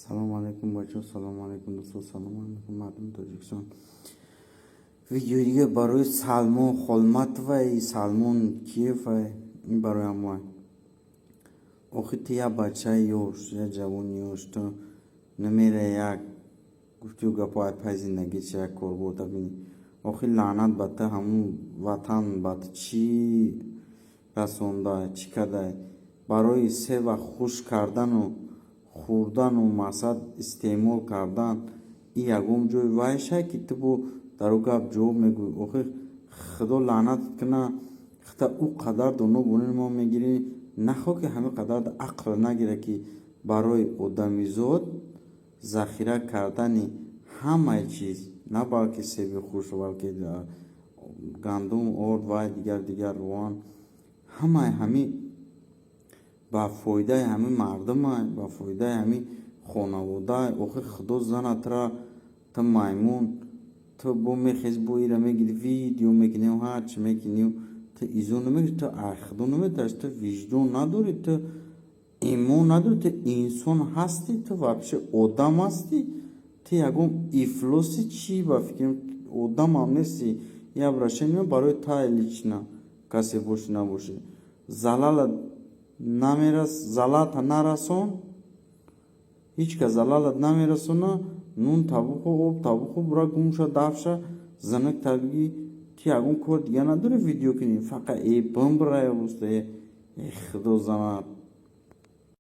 Салому алайкум, бачаҳо, салому алайкум, дӯстон, салому алайкум, мардуми Тоҷикистон. Видеои дига барои Салмон Холматовай, Салмон Киевай, ин барои ҳамоай. Охи ту як бачаи ёш, як ҷавони ёш, ту намера як гуфтию гапҳо ай пай зиндагӣ чи як корборта бинӣ. Охи лаънат ба ту, ҳамун ватан ба ту чӣ расонда, чӣ кардай? Барои се вақт хуш кардану хӯрдану мақсад истеъмол кардан ин ягон ҷои вайшай, ки ту бо дар ӯ гап ҷавоб мегӯӣ. Охи Худо лаънатат кунад, хита ӯ қадар доно бонини мо мегирӣ, нахоҳ ки ҳамин қадар ақл нагирад, ки барои одамизод захира кардани ҳамаи чиз, на балки себи хушк, балки гандум, орд вай дигар дигар, равған, ҳамаи ҳамин ба фоидаи ҳамин мардумай, ба фоидаи ҳамин хонаводай. Охи Худо занад тура, ту маймун, ту бо мехези, бо ира мегири, видео мекунию ҳарчи мекунию, ту изо намегири, ту ай Худо наметарси, ту виҷдон надорӣ, ту имон надорӣ, ту инсон ҳастӣ, ту вообще одам ҳастӣ? Ту ягон ифлоси чӣ, ба фикрам, одамам нестӣ. Ин обращение барои тай лично, касе бошӣ набошӣ, залалат намерас, залалта нарасон, ҳеҷ кас залалат намерасона. Нун табуху, об табуху, бура гумша, дафша, зинак табигӣ. Ту ягон кор дига надорӣ, видео кунӣ, фақат э бимбирая буста. Э, Худо занад.